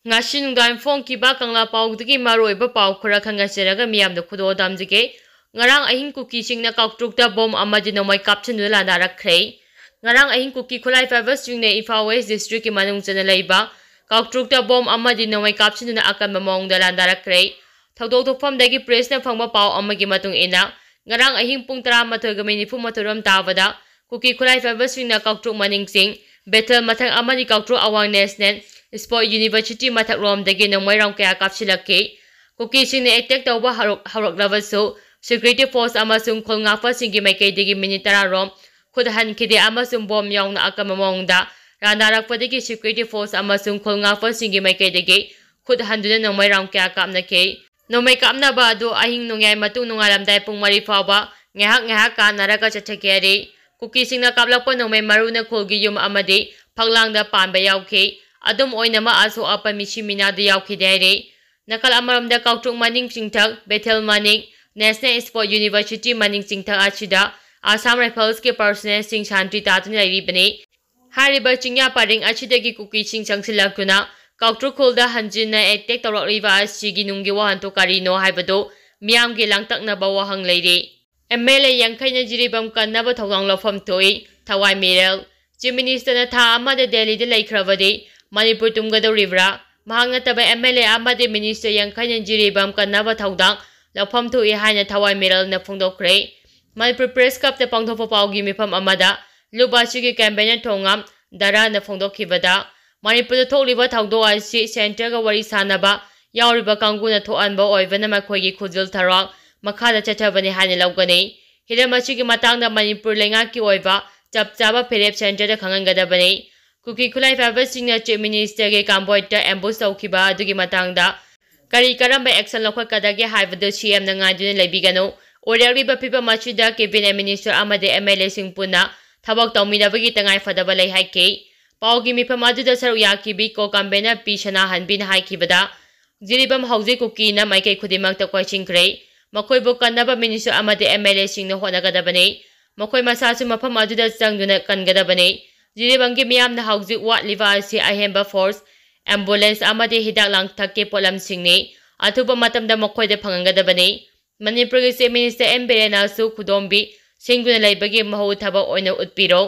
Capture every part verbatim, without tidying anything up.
ꯉꯁꯤ ꯅꯨꯡꯗꯥꯡ ꯐꯣꯡꯈꯤꯕ ꯀꯪꯂꯥ ꯄꯥꯎꯗꯒꯤ ꯃꯔꯨꯑꯣꯏꯕ ꯄꯥꯎ ꯈꯔ ꯈꯪꯅꯖꯔꯒ ꯃꯤꯌꯥꯝꯗ ꯈꯨꯗꯣꯜ ꯇꯝꯖꯒꯦ꯫ ꯉꯔꯥꯡ ꯑꯍꯤꯡ ꯀꯨꯀꯤꯁꯤꯡꯅ ꯀꯥꯎꯇ꯭ꯔꯨꯛꯇ ꯕꯣꯝ ꯑꯃꯗꯤ ꯅꯣꯡꯃꯩ ꯀꯥꯞꯁꯤꯟꯗꯨꯅ ꯂꯥꯟꯗꯥꯔꯛꯈ꯭ꯔꯦ꯫ ꯉꯔꯥꯡ ꯑꯍꯤꯡ ꯀꯨꯀꯤ ꯈꯨꯠꯂꯥꯏ ꯄꯥꯏꯕꯁꯤꯡꯅ ꯏꯝꯐꯥꯜ ꯋꯦꯁ ꯗꯤꯁꯇ꯭ꯔꯤꯛꯀꯤ ꯃꯅꯨꯡ ꯆꯟꯅ ꯂꯩꯕ ꯀꯥꯎꯇ꯭ꯔꯨꯛꯇ ꯕꯣꯝ ꯑꯃꯗꯤ ꯅꯣꯡꯃꯩ ꯀꯥꯞꯁꯤꯟꯗꯨꯅ ꯑꯀꯟꯕ ꯃꯑꯣꯡꯗ ꯂꯥꯟꯗꯥꯔꯛꯈ꯭ꯔꯦ꯫ ꯊꯧꯗꯣꯛ ꯊꯣꯛꯐꯝꯗꯒꯤ ꯄ꯭ꯔꯦꯁꯅ ꯐꯪꯕ ꯄꯥꯎ ꯑꯃꯒꯤ ꯃꯇꯨꯡ ꯏꯟꯅ, ꯉꯔꯥꯡ ꯑꯍꯤꯡ ꯄꯨꯡ ꯇꯔꯥꯃꯥꯊꯣꯏꯒ ꯃꯤꯅꯤꯠ ꯅꯤꯐꯨ ꯃꯥꯊꯣꯏ ꯔꯣꯝ ꯇꯥꯕꯗ ꯀꯨꯀꯤ ꯈꯨꯠꯂꯥꯏ ꯄꯥꯏꯕꯁꯤꯡꯅ ꯀꯥꯎꯇ꯭ꯔꯨꯛ ꯃꯅꯤꯡ ꯆꯤꯡ, ꯕꯦꯊꯦꯜ ꯃꯊꯛ ꯑꯃꯗꯤ ꯀꯥꯎꯇ꯭ꯔꯨꯛ ꯑꯋꯥꯡ ꯅꯦꯁꯅꯦꯜ ꯁ꯭ꯄꯣꯔꯠ ꯌꯨꯅꯤꯚꯔꯁꯤꯇꯤ ꯃꯊꯛ ꯔꯣꯝꯗꯒꯤ ꯅꯣꯡꯃꯩ ꯔꯥꯎꯟ ꯀꯌꯥ ꯀꯥꯞꯁꯤꯜꯂꯛꯈꯤ꯫ ꯀꯨꯀꯤꯁꯤꯡꯅ ꯑꯦꯇꯦꯛ ꯇꯧꯕ ꯍꯧꯔꯛ-, ꯍꯧꯔꯛꯂꯕꯁꯨ, ꯁꯦꯀ꯭ꯌꯨꯔꯤꯇꯤ ꯐꯣꯔꯁ ꯑꯃꯁꯨꯡ ꯈꯨꯜ ꯉꯥꯛꯄꯁꯤꯡꯒꯤ ꯃꯥꯏꯀꯩꯗꯒꯤ ꯃꯤꯅꯤꯠ ꯇꯔꯥ ꯔꯣꯝ ꯈꯨꯠ ꯍꯟꯈꯤꯗꯦ ꯑꯃꯁꯨꯡ ꯕꯣꯝ ꯌꯥꯎꯅ ꯑꯀꯟꯕ ꯃꯑꯣꯡꯗ ꯂꯥꯟꯗꯥꯔꯛꯄꯗꯒꯤ ꯁꯦꯀ꯭ꯌꯨꯔꯤꯇꯤ ꯐꯣꯔꯁ ꯑꯃꯁꯨꯡ ꯈꯨꯜ ꯉꯥꯛꯄꯁꯤꯡꯒꯤ ꯃꯥꯏꯀꯩꯗꯒꯤ ꯈꯨꯠ ꯍꯟꯗꯨꯅ ꯅꯣꯡꯃꯩ ꯔꯥꯎꯟ ꯀꯌꯥ ꯀꯥꯞꯅꯈꯤ꯫ ꯅꯣꯡꯃꯩ ꯀꯥꯞꯅꯕ ꯑꯗꯨ ꯑꯍꯤꯡ ꯅꯣꯡꯌꯥꯏ ꯃꯇꯨꯡ ꯅꯣꯡꯉꯥꯜꯂꯝꯗꯥꯏ ꯄꯨꯡ ꯃꯔꯤ ꯐꯥꯎꯕ ꯉꯥꯏꯍꯥꯛ ꯉꯥꯏꯍꯥꯛ ꯀꯥꯟꯅꯔꯒ ꯆꯠꯊꯈꯤ ꯍꯥꯏꯔꯤ꯫ ꯀꯨꯀꯤꯁꯤꯡꯅ ꯀꯥꯞꯂꯛꯄ ꯅꯣꯡꯃꯩ ꯃꯔꯨꯅ ꯈꯨꯜꯒꯤ ꯌꯨꯝ ꯑꯃꯗꯤ ꯐꯛꯂꯥꯡꯗ ꯄꯥꯟꯕ ꯌꯥꯎꯈꯤ꯫ ꯑꯗꯨꯝ ꯑꯣꯏꯅꯃꯛ, ꯑꯁꯣꯛ ꯑꯄꯟ ꯃꯤꯁꯤ ꯃꯤꯅꯥꯗ ꯌꯥꯎꯈꯤꯗꯦ ꯍꯥꯏꯔꯤ꯫ ꯅꯥꯀꯜ ꯑꯃꯔꯣꯝꯗ, ꯀꯥꯎꯇ꯭ꯔꯨꯛ ꯃꯅꯤꯡ ꯆꯤꯡꯊꯛ, ꯕꯦꯊꯦꯜ ꯃꯅꯤꯡ, ꯅꯦꯁꯅꯦꯜ ꯁ꯭ꯄꯣꯔꯠ ꯌꯨꯅꯤꯚꯔꯁꯤꯇꯤ ꯃꯅꯤꯡ ꯆꯤꯡꯊꯛ ꯑꯁꯤꯗ ꯑꯁꯥꯝ ꯔꯥꯏꯐꯜꯁꯀꯤ ꯄꯔꯁꯣꯅꯦꯜꯁꯤꯡ ꯁꯥꯟꯇ꯭ꯔꯤ ꯇꯥꯗꯨꯅ ꯂꯩꯔꯤꯕꯅꯤ꯫ ꯍꯥꯏꯔꯤꯕ ꯆꯤꯡꯌꯥ ꯄꯔꯤꯡ ꯑꯁꯤꯗꯒꯤ ꯀꯨꯀꯤꯁꯤꯡ ꯆꯪꯁꯤꯜꯂꯛꯇꯨꯅ ꯀꯥꯎꯇ꯭ꯔꯨꯛ ꯈꯨꯜꯗ ꯍꯟꯖꯤꯟꯅ ꯑꯦꯇꯦꯛ ꯇꯧꯔꯛꯂꯤꯕ ꯑꯁꯤꯒꯤ ꯅꯨꯡꯒꯤ ꯋꯥꯍꯟꯊꯣꯛ ꯀꯔꯤꯅꯣ ꯍꯥꯏꯕꯗꯨ ꯃꯤꯌꯥꯝꯒꯤ ꯂꯥꯡꯇꯛꯅꯕ ꯋꯥꯍꯪ ꯂꯩꯔꯤ꯫ ꯑꯦꯝ ꯑꯦꯜ ꯑꯦ ꯌꯥꯡꯈꯩꯅ ꯖꯤꯔꯤꯕꯥꯝ ꯀꯟꯅꯕ ꯊꯧꯗꯥꯡ ꯂꯧꯐꯝ ꯊꯣꯛꯏ꯫ ꯊꯋꯥꯏ ꯃꯤꯔꯦꯜ꯫ ꯆꯤꯐ ꯃꯤꯅꯤꯁꯇꯔꯅ ꯊꯥ ꯑꯃꯗ ꯗꯦꯜꯂꯤꯗ ꯂꯩꯈ꯭ꯔꯕꯗꯤ ꯃꯅꯤꯄꯨꯔ ꯇꯨꯝꯒꯗꯧꯔꯤꯕ꯭ꯔꯥ? ꯃꯍꯥꯛ ꯅꯠꯇꯕ ꯑꯦꯝ ꯑꯦꯜ ꯑꯦ ꯑꯃꯗꯤ ꯃꯤꯅꯤꯁꯇꯔ ꯌꯥꯡꯈꯩꯅ ꯖꯤꯔꯤꯕꯥꯝ ꯀꯟꯅꯕ ꯊꯧꯗꯥꯡ ꯂꯧꯐꯝ ꯊꯣꯛꯏ ꯍꯥꯏꯅ ꯊꯋꯥꯏ ꯃꯤꯔꯦꯜꯅ ꯐꯣꯡꯗꯣꯛꯈ꯭ꯔꯦ꯫ ꯃꯅꯤꯄꯨꯔ ꯄ꯭ꯔꯦꯁ ꯀ꯭ꯂꯕꯇ ꯄꯥꯡꯊꯣꯛꯄ ꯄꯥꯎꯒꯤ ꯃꯤꯐꯝ ꯑꯃꯗ ꯂꯨꯞ ꯑꯁꯤꯒꯤ ꯀꯟꯚꯦꯅꯔ ꯊꯣꯉꯥꯝ ꯗꯔꯥꯅ ꯐꯣꯡꯗꯣꯛꯈꯤꯕꯗ, ꯃꯅꯤꯄꯨꯔꯗ ꯊꯣꯛꯂꯤꯕ ꯊꯧꯗꯣꯛ ꯑꯁꯤ ꯁꯦꯟꯇꯔꯒ ꯋꯥꯔꯤ ꯁꯥꯅꯕ ꯌꯥꯎꯔꯤꯕ ꯀꯥꯡꯕꯨꯅ ꯊꯣꯛꯍꯟꯕ ꯑꯣꯏꯕꯅ ꯃꯈꯣꯏꯒꯤ ꯈꯨꯖꯤꯜ ꯊꯔꯥꯛ ꯃꯈꯥꯗ ꯆꯠꯊꯕꯅꯤ ꯍꯥꯏꯅ ꯂꯧꯒꯅꯤ꯫ ꯍꯤꯔꯝ ꯑꯁꯤꯒꯤ ꯃꯇꯥꯡꯗ ꯃꯅꯤꯄꯨꯔ ꯂꯩꯉꯥꯛꯀꯤ ꯑꯣꯏꯕ ꯆꯞ ꯆꯥꯕ ꯐꯤꯔꯦꯞ ꯁꯦꯟꯇꯔꯗ ꯈꯪꯍꯟꯒꯗꯕꯅꯤ꯫ ꯀꯨꯀꯤ ꯈꯨꯠꯂꯥꯏ ꯄꯥꯏꯕꯁꯤꯡꯅ ꯆꯤꯐ ꯃꯤꯅꯤꯁꯇꯔꯒꯤ ꯀꯥꯝꯕꯣꯏꯗ ꯑꯦꯝꯕꯨꯁ ꯇꯧꯈꯤꯕ ꯑꯗꯨꯒꯤ ꯃꯇꯥꯡꯗ ꯀꯔꯤ ꯀꯔꯝꯕ ꯑꯦꯛꯁꯟ ꯂꯧꯈꯠꯀꯗꯒꯦ ꯍꯥꯏꯕꯗꯨ ꯁꯤ ꯑꯦꯝꯅ ꯉꯥꯏꯗꯨꯅ ꯂꯩꯕꯤꯒꯅꯨ꯫ ꯑꯣꯏꯔꯛꯂꯤꯕ ꯐꯤꯕꯝ ꯑꯁꯤꯗ ꯀꯦꯕꯤꯅꯦꯠ ꯃꯤꯅꯤꯁꯇꯔ ꯑꯃꯗꯤ ꯑꯦꯝ ꯑꯦꯜ ꯑꯦꯁꯤꯡ ꯄꯨꯟꯅ ꯊꯕꯛ ꯇꯧꯃꯤꯟꯅꯕꯒꯤ ꯇꯉꯥꯏꯐꯗꯕ ꯂꯩ ꯍꯥꯏꯈꯤ꯫ ꯄꯥꯎꯒꯤ ꯃꯤꯐꯝ ꯑꯗꯨꯗ ꯁꯔꯨꯛ ꯌꯥꯈꯤꯕꯤ ꯀꯣ ꯀꯟꯚꯦꯅꯔ ꯄꯤ ꯁꯅꯥꯍꯟꯕꯤꯅ ꯍꯥꯏꯈꯤꯕꯗ, ꯖꯤꯔꯤꯕꯥꯝ ꯍꯧꯖꯤꯛ ꯀꯨꯀꯤꯅ ꯃꯥꯏꯀꯩ ꯈꯨꯗꯤꯡꯃꯛꯇ ꯀꯣꯏꯁꯤꯟꯈ꯭ꯔꯦ꯫ ꯃꯈꯣꯏꯕꯨ ꯀꯟꯅꯕ ꯃꯤꯅꯤꯁꯇꯔ ꯑꯃꯗꯤ ꯑꯦꯝ ꯑꯦꯜ ꯑꯦꯁꯤꯡꯅ ꯍꯣꯠꯅꯒꯗꯕꯅꯤ꯫ ꯃꯈꯣꯏ ꯃꯁꯥꯁꯨ ꯃꯐꯝ ꯑꯗꯨꯗ ꯆꯪꯗꯨꯅ ꯀꯟꯒꯗꯕꯅꯤ꯫ ꯖꯤꯔꯤꯕꯥꯝꯒꯤ ꯃꯤꯌꯥꯝꯅ ꯍꯧꯖꯤꯛ ꯋꯥꯠꯂꯤꯕ ꯑꯁꯤ ꯑꯍꯦꯟꯕ ꯐꯣꯔꯁ ambulance ꯑꯃꯗꯤ ꯍꯤꯗꯥꯛ ꯂꯥꯡꯊꯛꯀꯤ ꯄꯣꯠꯂꯝꯁꯤꯡꯅꯤ꯫ ꯑꯊꯨꯕ ꯃꯇꯝꯗ ꯃꯈꯣꯏꯗ ꯐꯪꯍꯟꯒꯗꯕꯅꯤ꯫ ꯃꯅꯤꯄꯨꯔꯒꯤ Chief Minister ꯑꯦꯟ ꯕꯤꯔꯦꯟꯅꯁꯨ ꯈꯨꯗꯣꯝꯕꯤ ꯁꯤꯡꯗꯨꯅ ꯂꯩꯕꯒꯤ ꯃꯍꯧ ꯊꯕꯛ ꯑꯣꯏꯅ ꯎꯠꯄꯤꯔꯣ꯫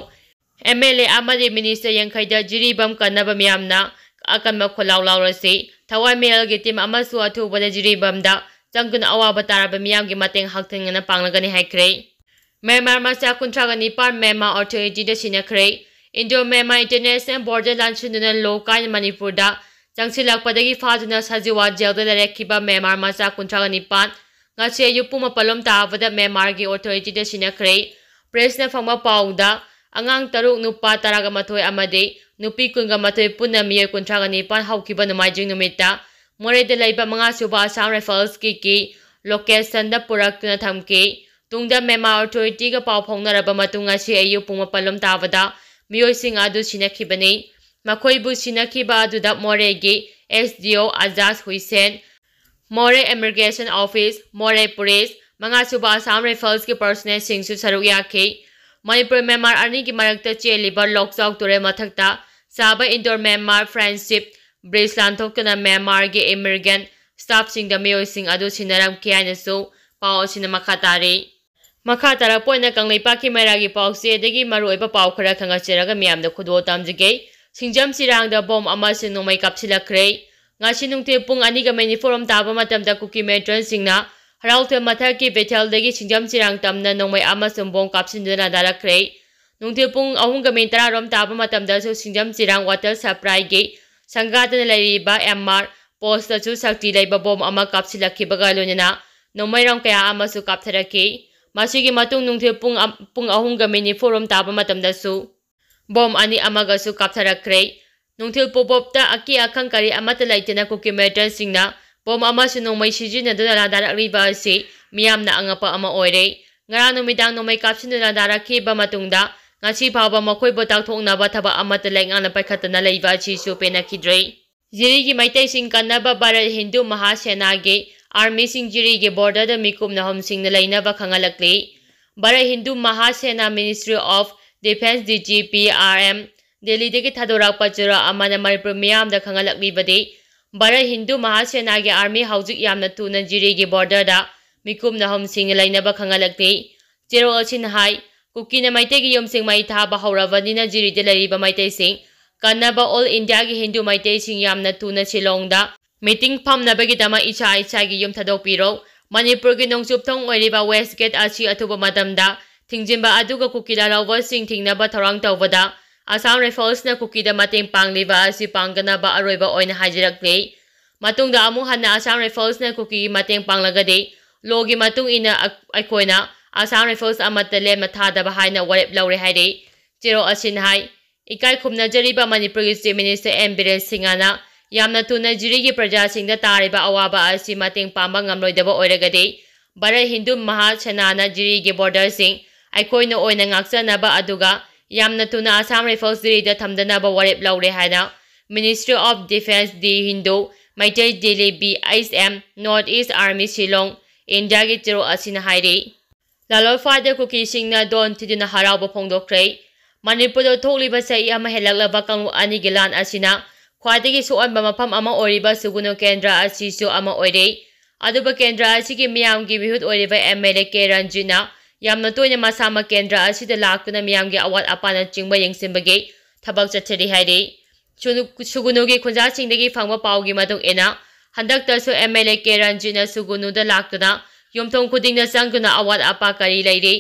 ꯑꯦꯝ ꯑꯦꯜ ꯑꯦ ꯑꯃꯗꯤ minister ꯌꯥꯡꯈꯩꯗ ꯖꯤꯔꯤꯕꯥꯝ ꯀꯟꯅꯕ ꯃꯤꯌꯥꯝꯅ ꯑꯀꯟꯕ ꯈꯣꯜꯂꯥꯎ ꯂꯥꯎꯔꯁꯤ꯫ ꯊꯋꯥꯏ ꯃꯤꯔꯦꯜꯒꯤ team ꯑꯃꯁꯨ ꯑꯊꯨꯕꯗ ꯖꯤꯔꯤꯕꯥꯝꯗ ꯆꯪꯗꯨꯅ ꯑꯋꯥꯕ ꯇꯥꯔꯕ ꯃꯤꯌꯥꯝꯒꯤ ꯃꯇꯦꯡ ꯍꯛꯊꯦꯡꯅꯅ ꯄꯥꯡꯂꯒꯅꯤ ꯍꯥꯏꯈ꯭ꯔꯦ꯫ ꯃ꯭ꯌꯥꯟꯃꯥꯔ ꯃꯆꯥ ꯀꯨꯟꯊ꯭ꯔꯥꯒ ꯅꯤꯄꯥꯟ ꯃ꯭ꯌꯥꯟꯃꯥꯔ authority ꯗ ꯁꯤꯟꯅꯈ꯭ꯔꯦ꯫ Indo Myanmar international border ꯂꯥꯟꯁꯤꯟꯗꯨꯅ ꯂꯣ ꯀꯥꯏꯅ ꯃꯅꯤꯄꯨꯔꯗ ꯆꯪꯁꯤꯜꯂꯛꯄꯗꯒꯤ ꯐꯥꯗꯨꯅ ꯁꯖꯤꯋꯥ jail ꯗ ꯂꯩꯔꯛꯈꯤꯕ ꯃ꯭ꯌꯥꯟꯃꯥꯔ ꯃꯆꯥ ꯀꯨꯟꯊ꯭ꯔꯥꯒ ꯅꯤꯄꯥꯟ ꯉꯁꯤ ꯑꯌꯨꯛ ꯄꯨꯡ ꯃꯥꯄꯜ ꯂꯣꯝ ꯇꯥꯕꯗ ꯃ꯭ꯌꯥꯟꯃꯥꯔꯒꯤ authority ꯗ ꯁꯤꯟꯅꯈ꯭ꯔꯦ꯫ Press ꯅ ꯐꯪꯕ ꯄꯥꯎꯗ, ꯑꯉꯥꯡ ꯇꯔꯨꯛ, ꯅꯨꯄꯥ ꯇꯔꯥꯒ ꯃꯥꯊꯣꯏ ꯑꯃꯗꯤ ꯅꯨꯄꯤ ꯀꯨꯟꯒ ꯃꯥꯊꯣꯏ, ꯄꯨꯟꯅ ꯃꯤꯑꯣꯏ ꯀꯨꯟꯊ꯭ꯔꯥꯒ ꯅꯤꯄꯥꯟ ꯍꯧꯈꯤꯕ ꯅꯣꯡꯃꯥꯏꯖꯤꯡ ꯅꯨꯃꯤꯠꯇ ꯃꯣꯔꯦꯗ ꯂꯩꯕ ꯃꯉꯥ ꯁꯨꯕ Assam Rifles ꯀꯤ ꯀꯤ location ꯗ ꯄꯨꯔꯛꯇꯨꯅ ꯊꯝꯈꯤ꯫ ꯇꯨꯡꯗ ꯃ꯭ꯌꯥꯟꯃꯥꯔ authority ꯒ ꯄꯥꯎ ꯐꯥꯎꯅꯔꯕ ꯃꯇꯨꯡ ꯉꯁꯤ ꯑꯌꯨꯛ ꯄꯨꯡ ꯃꯥꯄꯜ ꯂꯣꯝ ꯇꯥꯕꯗ ꯃꯤꯑꯣꯏꯁꯤꯡ ꯑꯗꯨ ꯁꯤꯟꯅꯈꯤꯕꯅꯤ꯫ ꯃꯈꯣꯏꯕꯨ ꯁꯤꯟꯅꯈꯤꯕ ꯑꯗꯨꯗ ꯃꯣꯔꯦꯒꯤ S D O ꯑꯖꯥꯖ ꯍꯨꯏꯁꯦꯟ, ꯃꯣꯔꯦ Immigration Office, ꯃꯣꯔꯦ Police, ꯃꯉꯥ ꯁꯨꯕ Assam Rifles ꯀꯤ personnel ꯁꯤꯡꯁꯨ ꯁꯔꯨꯛ ꯌꯥꯈꯤ꯫ ꯃꯅꯤꯄꯨꯔ ꯃ꯭ꯌꯥꯟꯃꯥꯔ ꯑꯅꯤꯒꯤ ꯃꯔꯛꯇ ꯆꯦꯜꯂꯤꯕ ꯂꯣꯛꯆꯥꯎ ꯇꯨꯔꯦꯜ ꯃꯊꯛꯇ ꯁꯥꯕ Indo Myanmar Friendship Bridge ꯂꯥꯟꯊꯣꯛꯇꯨꯅ ꯃ꯭ꯌꯥꯟꯃꯥꯔꯒꯤ immigrant staff ꯁꯤꯡꯗ ꯃꯤꯑꯣꯏꯁꯤꯡ ꯑꯗꯨ ꯁꯤꯟꯅꯔꯝꯈꯤ ꯍꯥꯏꯅꯁꯨ ꯄꯥꯎ ꯑꯁꯤꯅ ꯃꯈꯥ ꯇꯥꯔꯤ꯫ ꯃꯈꯥ ꯇꯥꯔꯛꯄ ꯑꯣꯏꯅ ꯀꯪꯂꯩꯄꯥꯛꯀꯤ ꯃꯩꯔꯥꯒꯤ ꯄꯥꯎꯆꯦꯗꯒꯤ ꯃꯔꯨꯑꯣꯏꯕ ꯄꯥꯎ ꯈꯔ ꯈꯪꯍꯟꯖꯔꯒ ꯃꯤꯌꯥꯝꯗ ꯈꯨꯗꯣꯜ ꯇꯝꯖꯒꯦ꯫ ꯁꯤꯡꯖꯥꯝ ꯆꯤꯔꯥꯡꯗ bomb ꯑꯃꯁꯨꯡ ꯅꯣꯡꯃꯩ ꯀꯥꯞꯁꯤꯜꯂꯛꯈ꯭ꯔꯦ꯫ ꯉꯁꯤ ꯅꯨꯡꯊꯤꯜ ꯄꯨꯡ ꯑꯅꯤꯒ minute four ꯔꯣꯝ ꯇꯥꯕ ꯃꯇꯝꯗ ꯀꯨꯀꯤ militant ꯁꯤꯡꯅ ꯍꯔꯥꯎꯊꯣꯏ ꯃꯊꯛꯀꯤ ꯕꯦꯊꯦꯜꯗꯒꯤ ꯁꯤꯡꯖꯥꯝ ꯆꯤꯔꯥꯡ ꯇꯝꯅ ꯅꯣꯡꯃꯩ ꯑꯃꯁꯨꯡ bomb ꯀꯥꯞꯁꯤꯟꯗꯨꯅ ꯂꯥꯟꯗꯥꯔꯛꯈ꯭ꯔꯦ꯫ ꯅꯨꯡꯊꯤꯜ ꯄꯨꯡ ꯑꯍꯨꯝꯒ minute ꯇꯔꯥ ꯔꯣꯝ ꯇꯥꯕ ꯃꯇꯝꯗꯁꯨ ꯁꯤꯡꯖꯥꯝ ꯆꯤꯔꯥꯡ water supply ꯒꯤ ꯁꯪꯒꯥꯗꯅ ꯂꯩꯔꯤꯕ M R post ꯇꯁꯨ ꯁꯛꯇꯤ ꯂꯩꯕ bomb ꯑꯃ ꯀꯥꯞꯁꯤꯜꯂꯛꯈꯤꯕꯒ ꯂꯣꯏꯅꯅ ꯅꯣꯡꯃꯩꯔꯣꯝ ꯀꯌꯥ ꯑꯃꯁꯨ ꯀꯥꯞꯊꯔꯛꯈꯤ꯫ ꯃꯁꯤꯒꯤ ꯃꯇꯨꯡ ꯅꯨꯡꯊꯤꯜ ꯄꯨꯡ ꯑꯝ-, ꯄꯨꯡ ꯑꯍꯨꯝꯒ minute four ꯔꯣꯝ ꯇꯥꯕ ꯃꯇꯝꯗꯁꯨ bomb ꯑꯅꯤ ꯑꯃꯒꯁꯨ ꯀꯥꯞꯊꯔꯛꯈ꯭ꯔꯦ꯫ ꯅꯨꯡꯊꯤꯜ ꯄꯨꯡ ꯐꯥꯎꯕꯇ ꯑꯀꯤ ꯑꯈꯪ ꯀꯔꯤ ꯑꯃꯠꯇ ꯂꯩꯇꯅ ꯀꯨꯀꯤ militant ꯁꯤꯡꯅ bomb ꯑꯃꯁꯨꯡ ꯅꯣꯡꯃꯩ ꯁꯤꯖꯤꯟꯅꯗꯨꯅ ꯂꯥꯟꯗꯥꯔꯛꯂꯤꯕ ꯑꯁꯤ ꯃꯤꯌꯥꯝꯅ ꯑꯉꯛꯄ ꯑꯃ ꯑꯣꯏꯔꯦ꯫ ꯉꯔꯥꯡ ꯅꯨꯃꯤꯗꯥꯡ ꯅꯣꯡꯃꯩ ꯀꯥꯞꯁꯤꯟꯗꯨꯅ ꯂꯥꯟꯗꯥꯔꯛꯈꯤꯕ ꯃꯇꯨꯡꯗ ꯉꯁꯤ ꯐꯥꯎꯕ ꯃꯈꯣꯏꯕꯨ ꯇꯥꯛꯊꯣꯛꯅꯕ ꯊꯕꯛ ꯑꯃꯠꯇ ꯂꯩꯉꯥꯛꯅ ꯄꯥꯏꯈꯠꯇꯅ ꯂꯩꯕ ꯑꯁꯤꯁꯨ ꯄꯦꯟꯅꯈꯤꯗ꯭ꯔꯦ꯫ ꯖꯤꯔꯤꯒꯤ ꯃꯩꯇꯩꯁꯤꯡ ꯀꯟꯅꯕ ꯚꯥꯔꯠ ꯍꯤꯟꯗꯨ ꯃꯍꯥꯁꯦꯅꯥꯒꯤ army ꯁꯤꯡ ꯖꯤꯔꯤꯒꯤ border ꯗ ꯃꯤꯀꯨꯞ ꯅꯍꯨꯝꯁꯤꯡꯅ ꯂꯩꯅꯕ ꯈꯪꯍꯜꯂꯛꯂꯤ꯫ Bharat Hindu ꯃꯍꯥꯁꯦꯅꯥ Ministry of Defence, D G P R M ꯗꯦꯜꯂꯤꯗꯒꯤ ꯊꯥꯗꯣꯔꯛꯄ ꯆꯦꯔꯣꯜ ꯑꯃꯅ ꯃꯅꯤꯄꯨꯔ ꯃꯤꯌꯥꯝꯗ ꯈꯪꯍꯜꯂꯛꯂꯤꯕꯗꯤ ꯚꯥꯔꯠ ꯍꯤꯟꯗꯨ ꯃꯍꯥꯁꯦꯅꯥꯒꯤ ꯑꯥꯔꯃꯤ ꯍꯧꯖꯤꯛ ꯌꯥꯝꯅ ꯊꯨꯅ ꯖꯤꯔꯤꯒꯤ ꯕꯣꯔꯗꯔꯗ ꯃꯤꯀꯨꯞꯅ ꯍꯨꯝꯁꯤꯡꯅ ꯂꯩꯅꯕ ꯈꯪꯍꯜꯂꯛꯂꯤ꯫ ꯆꯦꯔꯣꯜ ꯑꯁꯤꯅ ꯍꯥꯏ, ꯀꯨꯀꯤꯅ ꯃꯩꯇꯩꯒꯤ ꯌꯨꯝꯁꯤꯡ ꯃꯩ ꯊꯥꯕ ꯍꯧꯔꯕꯅꯤꯅ ꯖꯤꯔꯤꯗ ꯂꯩꯔꯤꯕ ꯃꯩꯇꯩꯁꯤꯡ ꯀꯟꯅꯕ ꯑꯣꯜ ꯏꯟꯗꯤꯌꯥꯒꯤ ꯍꯤꯟꯗꯨ ꯃꯩꯇꯩꯁꯤꯡ ꯌꯥꯝꯅ ꯊꯨꯅ ꯁꯤꯂꯣꯡꯗ ꯃꯤꯇꯤꯡ ꯐꯝꯅꯕꯒꯤꯗꯃꯛ ꯏꯁꯥ ꯏꯁꯥꯒꯤ ꯌꯨꯝ ꯊꯥꯗꯣꯛꯄꯤꯔꯣ꯫ ꯃꯅꯤꯄꯨꯔꯒꯤ ꯅꯣꯡꯆꯨꯞ ꯊꯣꯡ ꯑꯣꯏꯔꯤꯕ ꯋꯦꯁ ꯒꯦꯠ ꯑꯁꯤ ꯑꯊꯨꯕ ꯃꯇꯝꯗ ꯊꯤꯡꯖꯤꯟꯕ ꯑꯗꯨꯒ ꯀꯨꯀꯤ ꯂꯥꯜꯍꯧꯕꯁꯤꯡ ꯊꯤꯡꯅꯕ ꯊꯧꯔꯥꯡ ꯇꯧꯕꯗ ꯑꯁꯥꯝ ꯔꯥꯏꯐꯜꯁꯅ ꯀꯨꯀꯤꯗ ꯃꯇꯦꯡ ꯄꯥꯡꯂꯤꯕ ꯑꯁꯤ ꯄꯥꯡꯒꯅꯕ ꯑꯔꯣꯏꯕ ꯑꯣꯏꯅ ꯍꯥꯏꯖꯔꯛꯂꯤ꯫ ꯃꯇꯨꯡꯗ ꯑꯃꯨꯛ ꯍꯟꯅ ꯑꯁꯥꯝ ꯔꯥꯏꯐꯜꯁꯅ ꯀꯨꯀꯤꯒꯤ ꯃꯇꯦꯡ ꯄꯥꯡꯂꯒꯗꯤ ꯂꯣꯒꯤ ꯃꯇꯨꯡ ꯏꯟꯅ ꯑ-, ꯑꯩꯈꯣꯏꯅ ꯑꯁꯥꯝ ꯔꯥꯏꯐꯜꯁ ꯑꯃꯠꯇ ꯂꯦꯝꯅ ꯊꯥꯗꯕ ꯍꯥꯏꯅ ꯋꯥꯔꯦꯞ ꯂꯧꯔꯦ ꯍꯥꯏꯔꯤ꯫ ꯆꯦꯔꯣꯜ ꯑꯁꯤꯅ ꯍꯥꯏ, ꯏꯀꯥꯏ ꯈꯨꯝꯅꯖꯔꯤꯕ ꯃꯅꯤꯄꯨꯔꯒꯤ ꯆꯤꯐ ꯃꯤꯅꯤꯁꯇꯔ ꯑꯦꯟ ꯕꯤꯔꯦꯟ ꯁꯤꯡꯍꯅ ꯌꯥꯝꯅ ꯊꯨꯅ ꯖꯤꯔꯤꯒꯤ ꯄ꯭ꯔꯖꯥꯁꯤꯡꯗ ꯇꯥꯔꯤꯕ ꯑꯋꯥꯕ ꯑꯁꯤ ꯃꯇꯦꯡ ꯄꯥꯡꯕ ꯉꯝꯂꯣꯏꯗꯕ ꯑꯣꯏꯔꯒꯗꯤ ꯚꯥꯔꯠ ꯍꯤꯟꯗꯨ ꯃꯍꯥꯁꯦꯅꯥꯅ ꯖꯤꯔꯤꯒꯤ ꯕꯣꯔꯗꯔꯁꯤꯡ ꯑꯩꯈꯣꯏꯅ ꯑꯣꯏꯅ ꯉꯥꯛꯆꯅꯕ ꯑꯗꯨꯒ ꯌꯥꯝꯅ ꯊꯨꯅ ꯑꯁꯥꯝ ꯔꯥꯏꯐꯜꯁ ꯖꯤꯔꯤꯗ ꯊꯝꯗꯅꯕ ꯋꯥꯔꯦꯞ ꯂꯧꯔꯦ ꯍꯥꯏꯅ Ministry of Defence, the Hindu Meitei Delhi, B H M, North East Army, Shillong, ꯏꯟꯗꯤꯌꯥꯒꯤ ꯆꯦꯔꯣꯜ ꯑꯁꯤꯅ ꯍꯥꯏꯔꯤ꯫ ꯂꯥꯂꯣꯡꯐꯥꯏꯗ ꯀꯨꯀꯤꯁꯤꯡꯅ ꯗꯣꯟ ꯊꯤꯗꯨꯅ ꯍꯔꯥꯎꯕ ꯐꯣꯡꯗꯣꯛꯈ꯭ꯔꯦ꯫ ꯃꯅꯤꯄꯨꯔꯗ ꯊꯣꯛꯂꯤꯕ ꯆꯍꯤ ꯑꯃ ꯍꯦꯜꯂꯛꯂꯕ ꯀꯥꯡꯂꯨꯞ ꯑꯅꯤꯒꯤ ꯂꯥꯟ ꯑꯁꯤꯅ ꯈ꯭ꯋꯥꯏꯗꯒꯤ ꯁꯣꯛꯍꯟꯕ ꯃꯐꯝ ꯑꯃ ꯑꯣꯏꯔꯤꯕ ꯁꯨꯒꯨꯅꯨ ꯀꯦꯟꯗ꯭ꯔ ꯑꯁꯤꯁꯨ ꯑꯃ ꯑꯣꯏꯔꯦ꯫ ꯑꯗꯨꯕꯨ ꯀꯦꯟꯗ꯭ꯔ ꯑꯁꯤꯒꯤ ꯃꯤꯌꯥꯝꯒꯤ ꯃꯤꯍꯨꯠ ꯑꯣꯏꯔꯤꯕ ꯑꯦꯝ ꯑꯦꯜ ꯑꯦ ꯀꯦ ꯔꯟꯖꯤꯠꯅ ꯌꯥꯝꯅ ꯇꯣꯏꯅ ꯃꯁꯥꯃꯛ ꯀꯦꯟꯗ꯭ꯔ ꯑꯁꯤꯗ ꯂꯥꯛꯇꯨꯅ ꯃꯤꯌꯥꯝꯒꯤ ꯑꯋꯥꯠ ꯑꯄꯥꯅꯆꯤꯡꯕ ꯌꯦꯡꯁꯤꯟꯕꯒꯤ ꯊꯕꯛ ꯆꯠꯊꯔꯤ ꯍꯥꯏꯔꯤ꯫ ꯁꯨꯅꯨ-, ꯁꯨꯒꯨꯅꯨꯒꯤ ꯈꯨꯟꯖꯥꯁꯤꯡꯗꯒꯤ ꯐꯪꯕ ꯄꯥꯎꯒꯤ ꯃꯇꯨꯡ ꯏꯟꯅ, ꯍꯟꯗꯛꯇꯁꯨ ꯑꯦꯝ ꯑꯦꯜ ꯑꯦ ꯀꯦ ꯔꯟꯖꯤꯠꯅ ꯁꯨꯒꯨꯅꯨꯗ ꯂꯥꯛꯇꯨꯅ ꯌꯨꯝꯊꯣꯡ ꯈꯨꯗꯤꯡꯗ ꯆꯪꯗꯨꯅ ꯑꯋꯥꯠ ꯑꯄꯥ ꯀꯔꯤ ꯂꯩꯔꯤ,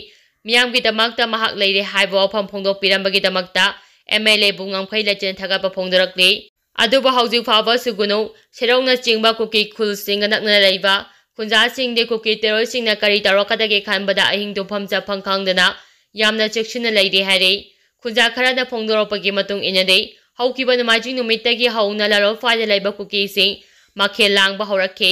ꯃꯤꯌꯥꯝꯒꯤꯗꯃꯛꯇ ꯃꯍꯥꯛ ꯂꯩꯔꯦ ꯍꯥꯏꯕ ꯋꯥꯐꯝ ꯐꯣꯡꯗꯣꯛꯄꯤꯔꯝꯕꯒꯤꯗꯃꯛꯇ ꯑꯦꯝ ꯑꯦꯜ ꯑꯦꯕꯨ ꯉꯝꯈꯩ ꯂꯩꯇꯅ ꯊꯥꯒꯠꯄ ꯐꯣꯡꯗꯣꯔꯛꯂꯤ꯫ ꯑꯗꯨꯕꯨ ꯍꯧꯖꯤꯛ ꯐꯥꯎꯕ ꯁꯨꯒꯨꯅꯨ, ꯁꯦꯔꯧꯅꯆꯤꯡꯕ ꯀꯨꯀꯤ ꯈꯨꯜꯁꯤꯡꯒ ꯅꯛꯅꯅ ꯂꯩꯕ ꯈꯨꯟꯖꯥꯁꯤꯡꯗꯤ ꯀꯨꯀꯤ ꯇꯦꯔꯣꯔꯁꯤꯡꯅ ꯀꯔꯤ ꯇꯧꯔꯛꯀꯗꯒꯦ ꯈꯟꯕꯗ ꯑꯍꯤꯡ ꯇꯨꯝꯐꯝ ꯆꯥꯐꯝ ꯈꯪꯗꯅ ꯌꯥꯝꯅ ꯆꯦꯛꯁꯤꯟꯅ ꯂꯩꯔꯤ ꯍꯥꯏꯔꯤ꯫ ꯈꯨꯟꯖꯥ ꯈꯔꯅ ꯐꯣꯡꯗꯣꯔꯛꯄꯒꯤ ꯃꯇꯨꯡ ꯏꯟꯅꯗꯤ, ꯍꯧꯈꯤꯕ ꯅꯣꯡꯃꯥꯏꯖꯤꯡ ꯅꯨꯃꯤꯠꯇꯒꯤ ꯍꯧꯅ ꯂꯥꯂꯣꯡꯐꯥꯏꯗ ꯂꯩꯕ ꯀꯨꯀꯤꯁꯤꯡ ꯃꯈꯦꯜ ꯂꯥꯡꯕ ꯍꯧꯔꯛꯈꯤ꯫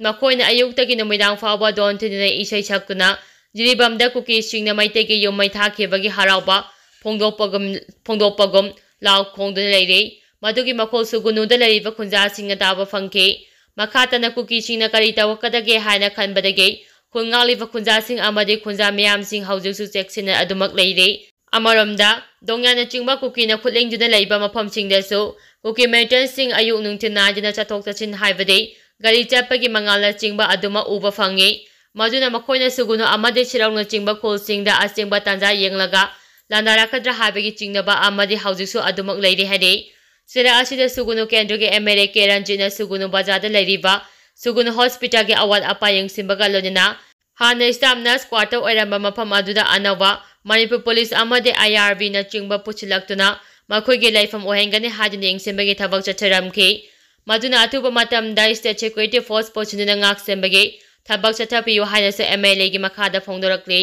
ꯃꯈꯣꯏꯅ ꯑꯌꯨꯛꯇꯒꯤ ꯅꯨꯃꯤꯗꯥꯡ ꯐꯥꯎꯕ ꯗꯣꯟ ꯊꯤꯟꯗꯨꯅ ꯏꯁꯩ ꯁꯛꯇꯨꯅ ꯖꯤꯔꯤꯕꯥꯝꯗ ꯀꯨꯀꯤꯁꯤꯡꯅ ꯃꯩꯇꯩꯒꯤ ꯌꯨꯝ ꯃꯩ ꯊꯥꯈꯤꯕꯒꯤ ꯍꯔꯥꯎꯕ ꯐꯣꯡꯗꯣꯛꯄꯒꯨꯝ, ꯐꯣꯡꯗꯣꯛꯄꯒꯨꯝ ꯂꯥꯎ ꯈꯣꯡꯗꯨꯅ ꯂꯩꯔꯤ꯫ ꯃꯗꯨꯒꯤ ꯃꯈꯣꯜ ꯁꯨꯒꯨꯅꯨꯗ ꯂꯩꯔꯤꯕ ꯈꯨꯟꯖꯥꯁꯤꯡꯅ ꯇꯥꯕ ꯐꯪꯈꯤ꯫ ꯃꯈꯥ ꯇꯥꯅ ꯀꯨꯀꯤꯁꯤꯡꯅ ꯀꯔꯤ ꯇꯧꯔꯛꯀꯗꯒꯦ ꯍꯥꯏꯅ ꯈꯟꯕꯗꯒꯤ ꯈꯨꯜ ꯉꯥꯛꯂꯤꯕ ꯈꯨꯟꯖꯥꯁꯤꯡ ꯑꯃꯗꯤ ꯈꯨꯟꯖꯥ ꯃꯤꯌꯥꯝꯁꯤꯡ ꯍꯧꯖꯤꯛꯁꯨ ꯆꯦꯛꯁꯤꯟꯅ ꯑꯗꯨꯃꯛ ꯂꯩꯔꯤ꯫ ꯑꯃꯔꯣꯝꯗ, ꯗꯣꯡꯌꯥꯅꯆꯤꯡꯕ ꯀꯨꯀꯤꯅ ꯈꯨꯠꯂꯦꯡꯗꯨꯅ ꯂꯩꯕ ꯃꯐꯝꯁꯤꯡꯗꯁꯨ ꯀꯨꯀꯤ militantꯁꯤꯡ ꯑꯌꯨꯛ ꯅꯨꯡꯊꯤꯜ ꯅꯥꯏꯗꯅ ꯆꯠꯊꯣꯛ ꯆꯠꯁꯤꯟ, ꯍꯥꯏꯕꯗꯤ ꯒꯥꯔꯤ ꯆꯠꯄꯒꯤ ꯃꯉꯥꯜꯅꯆꯤꯡꯕ ꯑꯗꯨꯃꯛ ꯎꯕ ꯐꯪꯉꯤ꯫ ꯃꯗꯨꯅ ꯃꯈꯣꯏꯅ ꯁꯨꯒꯨꯅꯨ ꯑꯃꯗꯤ ꯁꯤꯔꯧꯅꯆꯤꯡꯕ ꯈꯨꯜꯁꯤꯡꯗ ꯑꯁꯦꯡꯕ ꯇꯥꯟꯖꯥ ꯌꯦꯡꯂꯒ ꯂꯥꯟꯗꯥꯔꯛꯀꯗ꯭ꯔꯥ ꯍꯥꯏꯕꯒꯤ ꯆꯤꯡꯅꯕ ꯑꯃꯗꯤ ꯍꯧꯖꯤꯛꯁꯨ ꯑꯗꯨꯃꯛ ꯂꯩꯔꯤ ꯍꯥꯏꯔꯤ꯫ ꯆꯩꯔꯥꯛ ꯑꯁꯤꯗ ꯁꯨꯒꯨꯅꯨ ꯀꯦꯟꯗ꯭ꯔꯒꯤ MLA ꯀꯦ ꯔꯟꯖꯤꯠꯅ ꯁꯨꯒꯨꯅꯨ ꯕꯖꯥꯔꯗ ꯂꯩꯔꯤꯕ ꯁꯨꯒꯨꯅꯨ hospitalꯒꯤ ꯑꯋꯥꯠ ꯑꯄꯥ ꯌꯦꯡꯁꯤꯟꯕꯒ ꯂꯣꯏꯅꯅ ꯍꯥꯟꯅ staff nurse quarter ꯑꯣꯏꯔꯝꯕ ꯃꯐꯝ ꯑꯗꯨꯗ ꯑꯅꯧꯕ ꯃꯅꯤꯄꯨꯔ police ꯑꯃꯗꯤ IRBꯅꯆꯤꯡꯕ ꯄꯨꯁꯤꯜꯂꯛꯇꯨꯅ ꯃꯈꯣꯏꯒꯤ ꯂꯩꯐꯝ ꯑꯣꯏꯍꯟꯒꯅꯤ ꯍꯥꯏꯗꯨꯅ ꯌꯦꯡꯁꯤꯟꯕꯒꯤ ꯊꯕꯛ ꯆꯠꯊꯔꯝꯈꯤ꯫ ꯃꯗꯨꯅ ꯑꯊꯨꯕ ꯃꯇꯝꯗ state security force ꯄꯨꯁꯤꯟꯗꯨꯅ ꯉꯥꯛ ꯁꯦꯟꯕꯒꯤ ꯊꯕꯛ ꯆꯠꯊꯕꯤꯌꯨ ꯍꯥꯏꯅꯁꯨ MLAꯒꯤ ꯃꯈꯥꯗ ꯐꯣꯡꯗꯣꯔꯛꯂꯤ꯫